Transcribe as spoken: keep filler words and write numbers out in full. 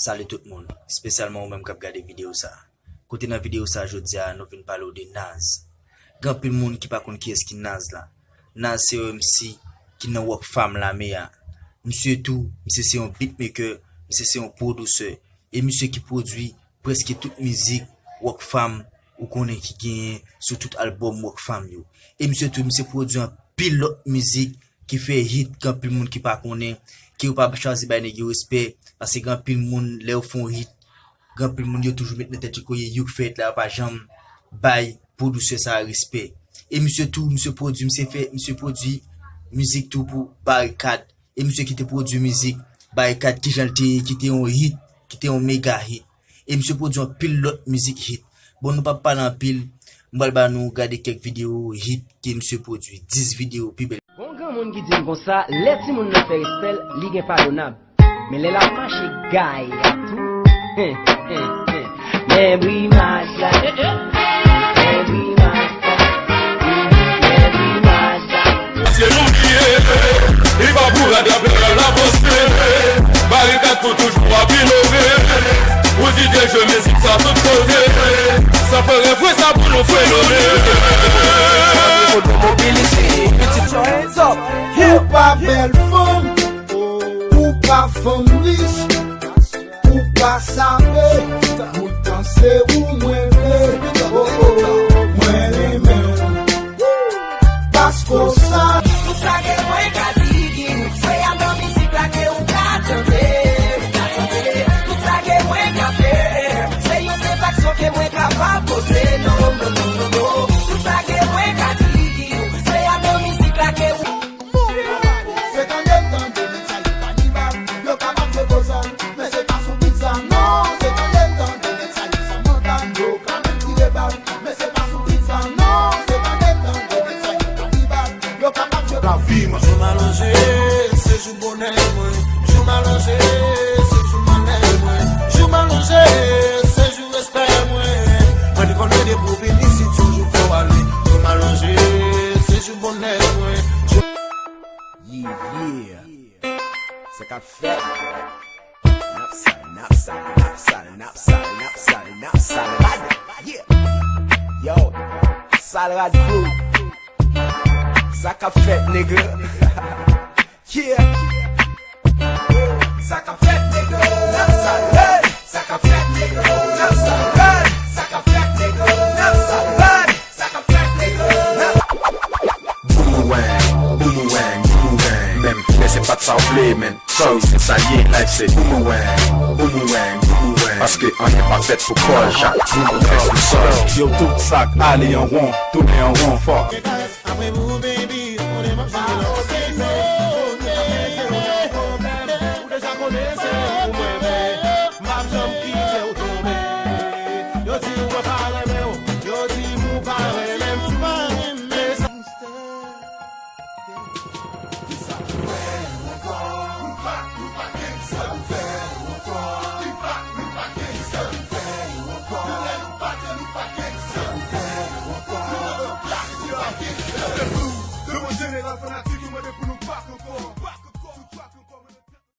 Salut tout moun, espesyalman ou menm k ap gade videyo sa. Kote nan videyo sa jodi a, nou vin pale w de Naz. Gen anpil moun ki pa konn kiyès ki Naz la. Naz se yon M C ki nan Rockfam lame a. Misye tou, misye se yon beatmaker, misye se yon pwodisè. E misye ki pwodui prèske tout mizik Rockfam ou konnen ki genyen sou tout albòm Rockfam yo. E misye tou, misye pwodui anpil lòt mizik ki fè hit, gen anpil moun ki pa konnen, ke yo pa chwazi bay nèg yo respè, paske gen anpil moun, lè yo fè yon hit, gen anpil moun yo toujou met nan tèt yo ke yo k fè hit la, yo pa janm bay pwodisè sa a respè. E misye tou, misye pwodui, misye fè, misye pwodui mizik tou pou Barikad. E misye ki te pwodui mizik Barikad, kijan l te ye, ki te yon hit, ki te yon mega hit. E misye pwodui anpil lòt mizik hit. Bon, nou p ap pale anpil, m pral ba nou gade kèk videyo hit ke misye pwodui, dis videyo pi bèl. Gon granmoun ki di m konsa, lè timoun nan fè respè l, li gen padonab. Men lè l ap mache gaye a tou, men bri maj la, men bri maj la, men bri maj la. Se nou ki ye, li pa pou ratrape la, la poste. Barikad pou toujou ap inove. Pou di de jwe mizik sa tout kote. Sa fè refren sa pou nou frenone. Put your hands up. Ou pa bèl fanm, ou pa fanm rich, ou pa save, poutan se ou mwen vle. Oh, oh, mwen renmen w. Paske w sa. Tout sa ke mwen ka di, se a nan mizik la ke ou ka tande, ou ka tande. Tout sa ke mwen ka fè, se yon senp aksyon ke mwen kapab poze. Non, non, non, non, non. Tout sa ke mwen ka di, se a nan mizik la ke ou. Se tande m tande nèg sa yo kanibal, yo kapab jwe bozòl, men se pa sou bit sa. Non, se tande m tande nèg sa yo san mantal, yo ka menm tire bal, men se pa sou bit sa. Non, se tande m tande nèg sa yo kanibal, yo kapab jwe. Lavi m. Jou m alonje, se jou bonè mwen. Jou m alonje, se jou malè mwen. Jou m alonje, se jou respè mwen. Mwen te konnen depi w vini, si toujou fè w ale. Jou m alonje, se jou bonè mwen. Jou Yeah, yeah. Sa k ap fèt? N ap sal, n ap sal, n ap sal, n ap sal, n ap sal, n ap sal rad. Yeah. Yo, sal rad crew. Sa k ap fèt, nigga? Yeah. Sa k ap fèt, nigga? N ap sal rad. Sa k ap fèt, nigga? N ap sal rad. Sa k ap fèt, nigga? N ap sal rad. Sa k ap fèt, nigga? N ap Boomerang, boomerang, boomerang. Menm lè se pa t sa w vle, men sa w se sa ye, life se boomerang, boomerang, boomerang. Paske anyen pa fèt pou kò l, chak boomerang se sòl. Yo, tout sa k ale an won, tounen an won, fòk. Apre mou, baby, konnen m ap chanje lòt.